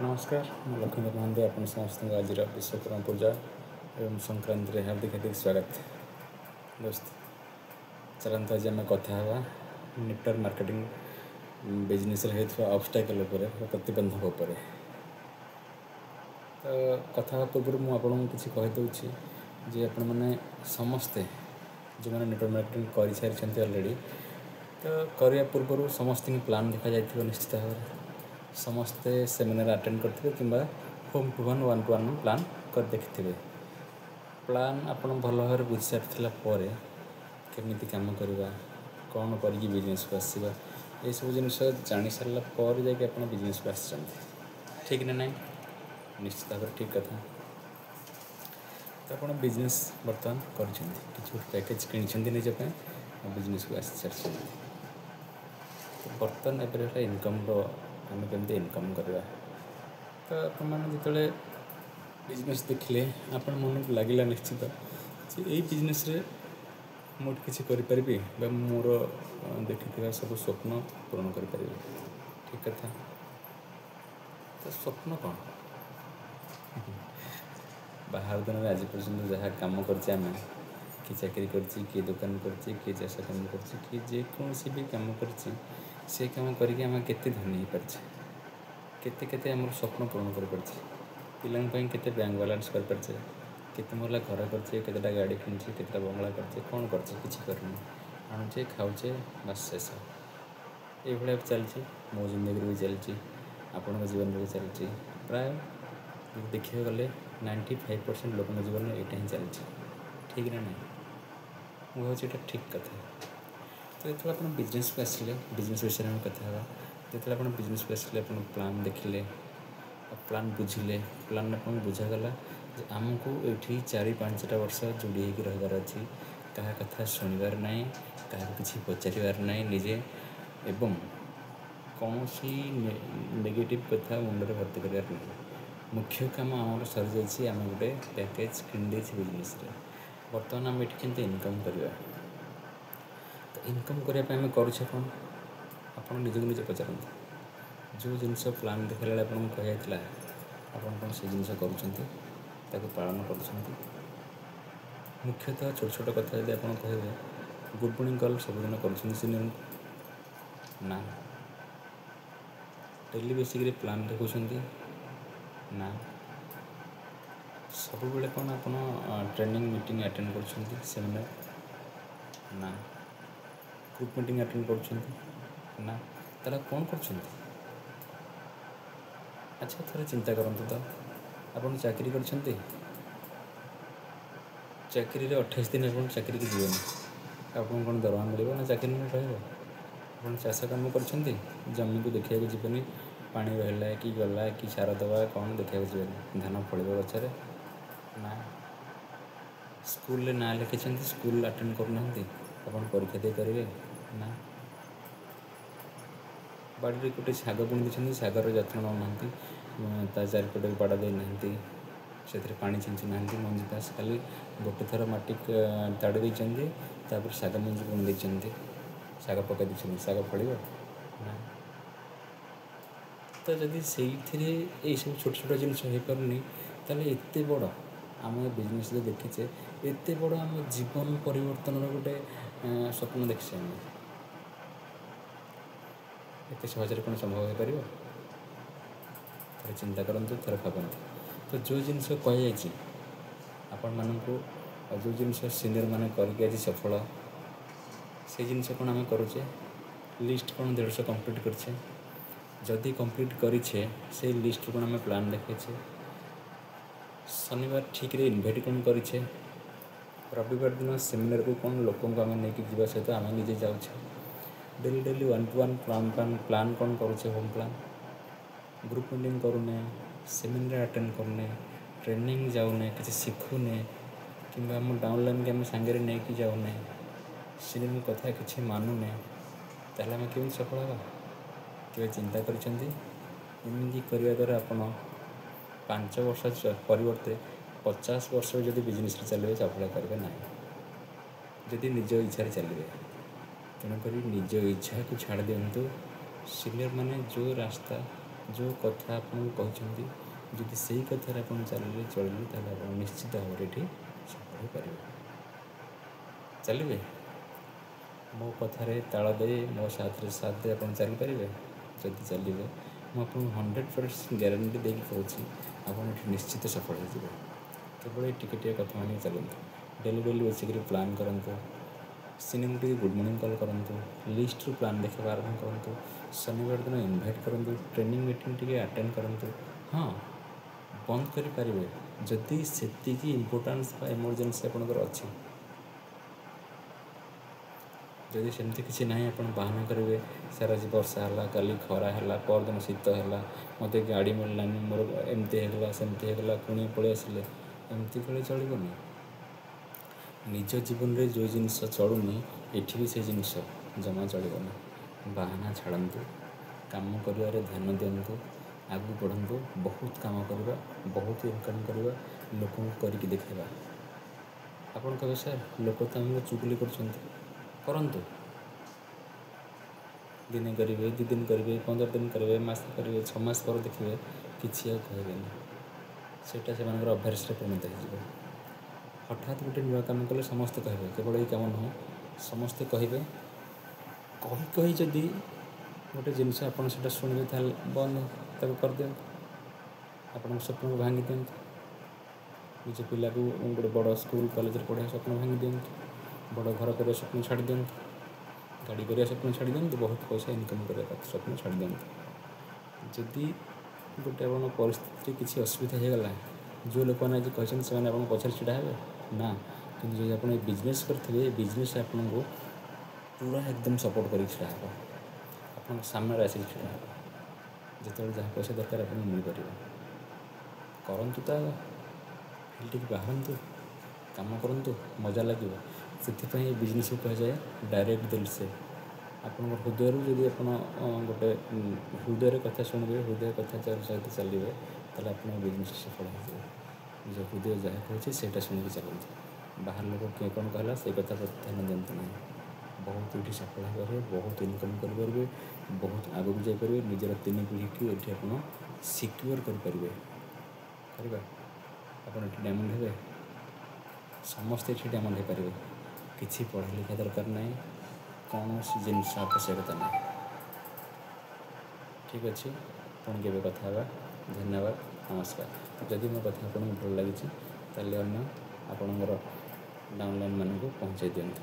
ନମସ୍କାର, ମୁଁ ଲକ୍ଷ୍ମୀଧର ମହାନ୍ତି। ଆପଣ ସମସ୍ତଙ୍କୁ ଆଜିର ବିଶ୍ୱକର୍ମା ପୂଜା ଏବଂ ସଂକ୍ରାନ୍ତିରେ ହାର୍ଦ୍ଦିକ ହାର୍ଦ୍ଦିକ ସ୍ୱାଗତ। ଦୋସ୍ତ, ଚାଲନ୍ତୁ ଆଜି ଆମେ କଥା ହେବା ନେଟୱାର୍କ ମାର୍କେଟିଂ ବିଜନେସ୍ରେ ହେଉଥିବା ଅବଷ୍ଟାକଲ୍ ଉପରେ ବା ପ୍ରତିବନ୍ଧକ ଉପରେ। ତ କଥା ହେବା ପୂର୍ବରୁ ମୁଁ ଆପଣଙ୍କୁ କିଛି କହିଦେଉଛି ଯେ ଆପଣମାନେ ସମସ୍ତେ ଯେଉଁମାନେ ନେଟୱାର୍କ ମାର୍କେଟିଂ କରିସାରିଛନ୍ତି ଅଲରେଡ଼ି, ତ କରିବା ପୂର୍ବରୁ ସମସ୍ତଙ୍କୁ ପ୍ଲାନ୍ ଦେଖାଯାଇଥିବ ନିଶ୍ଚିତ ଭାବରେ। ସମସ୍ତେ ସେମିନାର ଆଟେଣ୍ଡ କରିଥିବେ କିମ୍ବା home to one, one to one plan କରି ଦେଖିଥିବେ। ପ୍ଲାନ୍ ଆପଣ ଭଲ ଭାବରେ ବୁଝି ସାରିଥିଲା ପରେ କେମିତି କାମ କରିବା, କ'ଣ କରିକି ବିଜନେସ୍କୁ ଆସିବା, ଏସବୁ ଜିନିଷ ଜାଣିସାରିଲା ପରେ ଯାଇକି ଆପଣ ବିଜନେସ୍କୁ ଆସିଛନ୍ତି, ଠିକ୍ ନା ନାହିଁ? ନିଶ୍ଚିତ ଭାବରେ ଠିକ୍ କଥା। ତ ଆପଣ ବିଜନେସ୍ ବର୍ତ୍ତମାନ କରିଛନ୍ତି, କିଛି ଗୋଟେ ପ୍ୟାକେଜ୍ କିଣିଛନ୍ତି ନିଜ ପାଇଁ ଆଉ ବିଜନେସ୍କୁ ଆସି ସାରିଛନ୍ତି। ତ ବର୍ତ୍ତମାନ ଏବେ ରହିଲା ଇନକମ୍ର, ଆମେ କେମିତି ଇନକମ୍ କରିବା। ତ ଆପଣମାନେ ଯେତେବେଳେ ବିଜନେସ୍ ଦେଖିଲେ ଆପଣ ମନକୁ ଲାଗିଲା ନିଶ୍ଚିତ ଯେ ଏଇ ବିଜନେସ୍ରେ ମୁଁ କିଛି କରିପାରିବି ବା ମୋର ଦେଖିଥିବା ସବୁ ସ୍ୱପ୍ନ ପୂରଣ କରିପାରିବି। ଠିକ୍ କଥା। ତ ସ୍ୱପ୍ନ କ'ଣ? ବାହାର ଦିନରେ ଆଜି ପର୍ଯ୍ୟନ୍ତ ଯାହା କାମ କରିଛେ ଆମେ, କିଏ ଚାକିରି କରିଛି, କିଏ ଦୋକାନ କରିଛି, କିଏ ଚାଷ କାମ କରିଛି, କିଏ ଯେକୌଣସି ବି କାମ କରିଛି, ସେ କାମ କରିକି ଆମେ କେତେ ଧନୀ ହେଇପାରିଛେ, କେତେ କେତେ ଆମର ସ୍ୱପ୍ନ ପୂରଣ କରିପାରିଛେ, ପିଲାଙ୍କ ପାଇଁ କେତେ ବ୍ୟାଙ୍କ ବାଲାନ୍ସ କରିପାରିଛେ, କେତେ ମହଲା ଘର କରିଛେ, କେତେଟା ଗାଡ଼ି କିଣିଛେ, କେତେଟା ବଙ୍ଗଳା କରିଛେ, କ'ଣ କରିଛେ? କିଛି କରିନି। ଆଣୁଛେ, ଖାଉଛେ, ବାସ୍ ଶେଷ। ଏଇଭଳିଆ ଚାଲିଛି। ମୋ ଜିନ୍ଦଗିରେ ବି ଚାଲିଛି, ଆପଣଙ୍କ ଜୀବନରେ ବି ଚାଲିଛି। ପ୍ରାୟ ଦେଖିବାକୁ ଗଲେ 95% ଲୋକଙ୍କ ଜୀବନରେ ଏଇଟା ହିଁ ଚାଲିଛି, ଠିକ୍ ନା ନାହିଁ? ମୁଁ ଭାବୁଛି ଏଇଟା ଠିକ୍ କଥା। ତ ଯେତେବେଳେ ଆପଣ ବିଜନେସ୍କୁ ଆସିଲେ, ବିଜନେସ୍ ବିଷୟରେ ଆମେ କଥା ହେବା। ଯେତେବେଳେ ଆପଣ ବିଜନେସ୍କୁ ଆସିଲେ, ଆପଣ ପ୍ଲାନ୍ ଦେଖିଲେ, ପ୍ଲାନ୍ ବୁଝିଲେ, ପ୍ଲାନ୍ ଆପଣଙ୍କୁ ବୁଝାଗଲା ଯେ ଆମକୁ ଏଇଠି 4-5ଟା ବର୍ଷ ଯୋଡ଼ି ହେଇକି ରହିବାର ଅଛି, କାହା କଥା ଶୁଣିବାର ନାହିଁ, କାହାକୁ କିଛି ପଚାରିବାର ନାହିଁ ନିଜେ, ଏବଂ କୌଣସି ନେଗେଟିଭ୍ କଥା ମୁଣ୍ଡରେ ଭର୍ତ୍ତି କରିବାର ନାହିଁ। ମୁଖ୍ୟ କାମ ଆମର ସରିଯାଇଛି, ଆମେ ଗୋଟେ ପ୍ୟାକେଜ୍ କିଣିଦେଇଛେ ବିଜନେସ୍ରେ। ବର୍ତ୍ତମାନ ଆମେ ଏଠି କେମିତି ଇନକମ୍ କରିବା? ତ ଇନକମ୍ କରିବା ପାଇଁ ଆମେ କରୁଛେ କ'ଣ? ଆପଣ ନିଜକୁ ନିଜେ ପଚାରନ୍ତୁ। ଯେଉଁ ଜିନିଷ ପ୍ଲାନ୍ ଦେଖିଲା ବେଳେ ଆପଣଙ୍କୁ କୁହାଯାଇଥିଲା, ଆପଣ କ'ଣ ସେ ଜିନିଷ କରୁଛନ୍ତି, ତାକୁ ପାଳନ କରୁଛନ୍ତି? ମୁଖ୍ୟତଃ ଛୋଟ ଛୋଟ କଥା ଯଦି ଆପଣ କହିବେ, ଗୁଡ଼୍ ମର୍ଣ୍ଣିଂ କଲ୍ ସବୁଦିନ କରୁଛନ୍ତି ସିନିୟରଙ୍କୁ? ନା। ଡେଲି ବେସିକ୍ରେ ପ୍ଲାନ୍ ଦେଖୁଛନ୍ତି? ନା। ସବୁବେଳେ କ'ଣ ଆପଣ ଟ୍ରେନିଂ ମିଟିଂ ଆଟେଣ୍ଡ କରୁଛନ୍ତି, ସେମିନାର? ନା। ଗ୍ରୁପ୍ ମିଟିଂ ଆଟେଣ୍ଡ କରୁଛନ୍ତି? ନା। ତାହେଲେ କ'ଣ କରୁଛନ୍ତି? ଆଚ୍ଛା, ଥରେ ଚିନ୍ତା କରନ୍ତୁ ତ, ଆପଣ ଚାକିରି କରିଛନ୍ତି, ଚାକିରିରେ 28 ଦିନ ଆପଣ ଚାକିରିକି ଯିବେନି, ଆପଣଙ୍କୁ କ'ଣ ଦରମା ମିଳିବ ନା ଚାକିରି ରହିବ? ଆପଣ ଚାଷ କାମ କରିଛନ୍ତି, ଜମିକୁ ଦେଖିବାକୁ ଯିବେନି, ପାଣି ରହିଲା କି ଗଲା କି ସାର ଦେବା କ'ଣ ଦେଖିବାକୁ ଯିବେନି, ଧାନ ଫଳିବ ଗଛରେ? ନା। ସ୍କୁଲରେ ନାଁ ଲେଖିଛନ୍ତି, ସ୍କୁଲ ଆଟେଣ୍ଡ କରୁନାହାନ୍ତି, ଆପଣ ପରୀକ୍ଷା ଦେଇପାରିବେ? ନା। ବାଡ଼ିରେ ଗୋଟେ ଶାଗ ବୁଣି ଦେଇଛନ୍ତି, ଶାଗର ଯତ୍ନ ନେଉନାହାନ୍ତି, ତା ଚାରିପଟେ ବାଡ଼ ଦେଇନାହାନ୍ତି, ସେଥିରେ ପାଣି ଛିଞ୍ଚୁ ନାହାନ୍ତି, ମଞ୍ଜି ବାସ୍ ଖାଲି ଗୋଟେ ଥର ମାଟି ତାଡ଼ି ଦେଇଛନ୍ତି, ତାପରେ ଶାଗ ମଞ୍ଜି ବୁଣି ଦେଇଛନ୍ତି, ଶାଗ ପକାଇ ଦେଇଛନ୍ତି, ଶାଗ ଫଳିବ? ନା। ତ ଯଦି ସେଇଥିରେ ଏଇସବୁ ଛୋଟ ଛୋଟ ଜିନିଷ ହେଇପାରୁନି, ତାହେଲେ ଏତେ ବଡ଼ ଆମ ବିଜନେସ୍ରେ ଦେଖିଛେ, ଏତେ ବଡ଼ ଆମ ଜୀବନ ପରିବର୍ତ୍ତନର ଗୋଟେ ସ୍ୱପ୍ନ ଦେଖିଛେ ଆମେ, ଏତେ ସହଜରେ କ'ଣ ସମ୍ଭବ ହେଇପାରିବ? ଥରେ ଚିନ୍ତା କରନ୍ତୁ, ଥରେ ଭାବନ୍ତୁ। ତ ଯେଉଁ ଜିନିଷ କୁହାଯାଇଛି ଆପଣମାନଙ୍କୁ, ଆଉ ଯେଉଁ ଜିନିଷ ସିନିୟରମାନେ କରିକି ଆଜି ସଫଳ, ସେଇ ଜିନିଷ କ'ଣ ଆମେ କରୁଛେ? ଲିଷ୍ଟ କ'ଣ 150 କମ୍ପ୍ଲିଟ୍ କରିଛେ? ଯଦି କମ୍ପ୍ଲିଟ୍ କରିଛେ, ସେଇ ଲିଷ୍ଟରୁ କ'ଣ ଆମେ ପ୍ଲାନ୍ ଦେଖେଇଛେ? ଶନିବାର ଠିକ୍ରେ ଇନଭାଇଟ୍ କ'ଣ କରିଛେ? ରବିବାର ଦିନ ସେମିନାରକୁ କ'ଣ ଲୋକଙ୍କୁ ଆମେ ନେଇକି ଯିବା ସହିତ ଆମେ ନିଜେ ଯାଉଛେ? Daily daily one to one plan କ'ଣ କରୁଛେ? ହୋମ୍ ପ୍ଲାନ୍, ଗ୍ରୁପ୍ ମିଟିଂ କରୁନେ, ସେମିନାର ଆଟେଣ୍ଡ କରୁନେ, ଟ୍ରେନିଂ ଯାଉନେ, କିଛି ଶିଖୁନେ, କିମ୍ବା ଆମ ଡାଉନଲାଇନ୍କି ଆମେ ସାଙ୍ଗରେ ନେଇକି ଯାଉନେ, ସିନିୟରଙ୍କ କଥା କିଛି ମାନୁନେ, ତାହେଲେ ଆମେ କେମିତି ସଫଳ ହେବା? କେବେ ଚିନ୍ତା କରିଛନ୍ତି? ଏମିତି କରିବା ଦ୍ୱାରା ଆପଣ 5 ବର୍ଷ ପରିବର୍ତ୍ତେ 50 ବର୍ଷ ଯଦି ବିଜନେସ୍ରେ ଚାଲିବେ, ସଫଳ କରିବେ ନାହିଁ, ଯଦି ନିଜ ଇଚ୍ଛାରେ ଚାଲିବେ। ତେଣୁକରି ନିଜ ଇଚ୍ଛାକୁ ଛାଡ଼ି ଦିଅନ୍ତୁ। ସିନିୟରମାନେ ଯେଉଁ ରାସ୍ତା ଯେଉଁ କଥା ଆପଣଙ୍କୁ କହିଛନ୍ତି, ଯଦି ସେଇ କଥାରେ ଆପଣ ଚାଲିଲେ ଚଳିଲେ, ତାହେଲେ ଆପଣ ନିଶ୍ଚିତ ଭାବରେ ଏଠି ସଫଳ ହୋଇପାରିବେ। ଚାଲିବେ ମୋ କଥାରେ ତାଳ ଦେଇ, ମୋ ସାଥିରେ ସାଥ ଦେଇ ଆପଣ ଚାଲିପାରିବେ? ଯଦି ଚାଲିବେ, ମୁଁ ଆପଣଙ୍କୁ 100% ଗ୍ୟାରେଣ୍ଟି ଦେଇକି କହୁଛି, ଆପଣ ଏଠି ନିଶ୍ଚିତ ସଫଳ ହେଇଯିବେ। କେବଳ ଏଇ ଟିକେ ଟିକେ କଥା ମାନିକି ଚାଲନ୍ତୁ। ଡେଲି ଡେଲି ବସିକରି ପ୍ଲାନ୍ କରନ୍ତୁ, ସିନିଙ୍କୁ ଟିକେ ଗୁଡ଼୍ ମର୍ଣ୍ଣିଂ କଲ୍ କରନ୍ତୁ, ଲିଷ୍ଟରୁ ପ୍ଲାନ୍ ଦେଖିବା ଆରମ୍ଭ କରନ୍ତୁ, ଶନିବାର ଦିନ ଇନଭାଇଟ୍ କରନ୍ତୁ, ଟ୍ରେନିଂ ମିଟିଂ ଟିକେ ଆଟେଣ୍ଡ କରନ୍ତୁ। ହଁ, ବନ୍ଦ କରିପାରିବେ ଯଦି ସେତିକି ଇମ୍ପୋର୍ଟାନ୍ସ ବା ଏମର୍ଜେନ୍ସି ଆପଣଙ୍କର ଅଛି। ଯଦି ସେମିତି କିଛି ନାହିଁ, ଆପଣ ବାହାନା କରିବେ, ସାର୍ ଆଜି ବର୍ଷା ହେଲା, କାଲି ଖରା ହେଲା, ପରଦିନ ଶୀତ ହେଲା, ମୋତେ ଗାଡ଼ି ମିଳିଲାନି, ମୋର ଏମିତି ହେଇଗଲା, ସେମିତି ହେଇଗଲା, ପୁଣି ପଳେଇ ଆସିଲେ, ଏମିତି କଲେ ଚଳିବନି। ନିଜ ଜୀବନରେ ଯେଉଁ ଜିନିଷ ଚଳୁନି, ଏଠି ବି ସେ ଜିନିଷ ଜମା ଚଳିବନି। ବାହାନା ଛାଡ଼ନ୍ତୁ, କାମ କରିବାରେ ଧ୍ୟାନ ଦିଅନ୍ତୁ, ଆଗକୁ ବଢ଼ନ୍ତୁ। ବହୁତ କାମ କରିବା, ବହୁତ ଇନକମ୍ କରିବା, ଲୋକଙ୍କୁ କରିକି ଦେଖାଇବା। ଆପଣ କହିବେ, ସାର୍ ଲୋକ ତ ଆମକୁ ଚୁଗୁଲି କରୁଛନ୍ତି। କରନ୍ତୁ, ଦିନେ କରିବେ, 2 ଦିନ କରିବେ, 15 ଦିନ କରିବେ, ମାସ କରିବେ, 6 ମାସ ପରେ ଦେଖିବେ କିଛି ଆଉ କହିବେନି। ସେଇଟା ସେମାନଙ୍କର ଅଭ୍ୟାସରେ ପରିଣତ ହେଇଯିବ। ହଠାତ୍ ଗୋଟେ ନୂଆ କାମ କଲେ ସମସ୍ତେ କହିବେ, କେବଳ ଏଇ କାମ ନୁହଁ, ସମସ୍ତେ କହିବେ। କହି କହି ଯଦି ଗୋଟେ ଜିନିଷ ଆପଣ ସେଇଟା ଶୁଣିବେ, ତାହେଲେ ବନ୍ଦ ତାକୁ କରିଦିଅନ୍ତୁ, ଆପଣଙ୍କ ସ୍ୱପ୍ନକୁ ଭାଙ୍ଗି ଦିଅନ୍ତୁ। ନିଜ ପିଲାକୁ ଗୋଟେ ବଡ଼ ସ୍କୁଲ କଲେଜରେ ପଢ଼ିବା ସ୍ୱପ୍ନ ଭାଙ୍ଗି ଦିଅନ୍ତୁ, ବଡ଼ ଘର କରିବା ସ୍ୱପ୍ନ ଛାଡ଼ି ଦିଅନ୍ତୁ, ଗାଡ଼ି କରିବା ସ୍ୱପ୍ନ ଛାଡ଼ି ଦିଅନ୍ତୁ, ବହୁତ ପଇସା ଇନକମ୍ କରିବା ସ୍ୱପ୍ନ ଛାଡ଼ି ଦିଅନ୍ତୁ। ଯଦି ଗୋଟେ ଆପଣଙ୍କ ପରିସ୍ଥିତିରେ କିଛି ଅସୁବିଧା ହେଇଗଲା, ଯେଉଁ ଲୋକମାନେ ଆଜି କହିଛନ୍ତି ସେମାନେ ଆପଣଙ୍କ ପଛରେ ଛିଡ଼ା ହେବେ ନା। କିନ୍ତୁ ଯଦି ଆପଣ ଏ ବିଜନେସ୍ କରିଥିବେ, ଏ ବିଜନେସ୍ ଆପଣଙ୍କୁ ପୁରା ଏକଦମ ସପୋର୍ଟ କରିକି ଛିଡ଼ା ହେବ, ଆପଣଙ୍କ ସାମ୍ନାରେ ଆସିକି ଛିଡ଼ା ହେବ। ଯେତେବେଳେ ଯାହା ପଇସା ଦରକାର ଆପଣଙ୍କୁ ମିଳିପାରିବ। କରନ୍ତୁ ତ, ଫିଲ୍ଡକୁ ବାହାରନ୍ତୁ, କାମ କରନ୍ତୁ, ମଜା ଲାଗିବ। ସେଥିପାଇଁ ଏ ବିଜନେସ୍କୁ କୁହାଯାଏ ଡାଇରେକ୍ଟ ଦିଲ୍ ସେ। ଆପଣଙ୍କ ହୃଦୟରୁ ଯଦି ଆପଣ ଗୋଟେ ହୃଦୟରେ କଥା ଶୁଣିବେ, ହୃଦୟ କଥା ସହିତ ଚାଲିବେ, ତାହେଲେ ଆପଣଙ୍କ ବିଜନେସ୍ ସଫଳ ହେଇଯିବ। ନିଜ ହୃଦୟ ଯାହା କହୁଛି ସେଇଟା ଶୁଣିକି ଚାଲନ୍ତୁ। ବାହାର ଲୋକ କିଏ କ'ଣ କହିଲା ସେଇ କଥା ପ୍ରତି ଧ୍ୟାନ ଦିଅନ୍ତୁ ନାହିଁ। ବହୁତ ଏଠି ସଫଳ ହେଇପାରିବେ, ବହୁତ ଇନକମ୍ କରିପାରିବେ, ବହୁତ ଆଗକୁ ଯାଇପାରିବେ, ନିଜର 3 ପିଢ଼ିକୁ ଏଠି ଆପଣ ସିକ୍ୟୁର କରିପାରିବେ। କରିବା ଆପଣ ଏଠି ଡାଇମଣ୍ଡ ହେବେ, ସମସ୍ତେ ଏଠି ଡାଇମଣ୍ଡ ହେଇପାରିବେ। କିଛି ପଢ଼ା ଲେଖା ଦରକାର ନାହିଁ, କୌଣସି ଜିନିଷ ଆବଶ୍ୟକତା ନାହିଁ। ଠିକ୍ ଅଛି, ପୁଣି କେବେ କଥା ହେବା। ଧନ୍ୟବାଦ, ନମସ୍କାର। ଯଦି ମୋ କଥା ଆପଣଙ୍କୁ ଭଲ ଲାଗିଛି, ତାହେଲେ ଅନ୍ୟ ଆପଣଙ୍କର ଡାଉନଲାଇନ୍ ମାନଙ୍କୁ ପହଞ୍ଚାଇ ଦିଅନ୍ତୁ।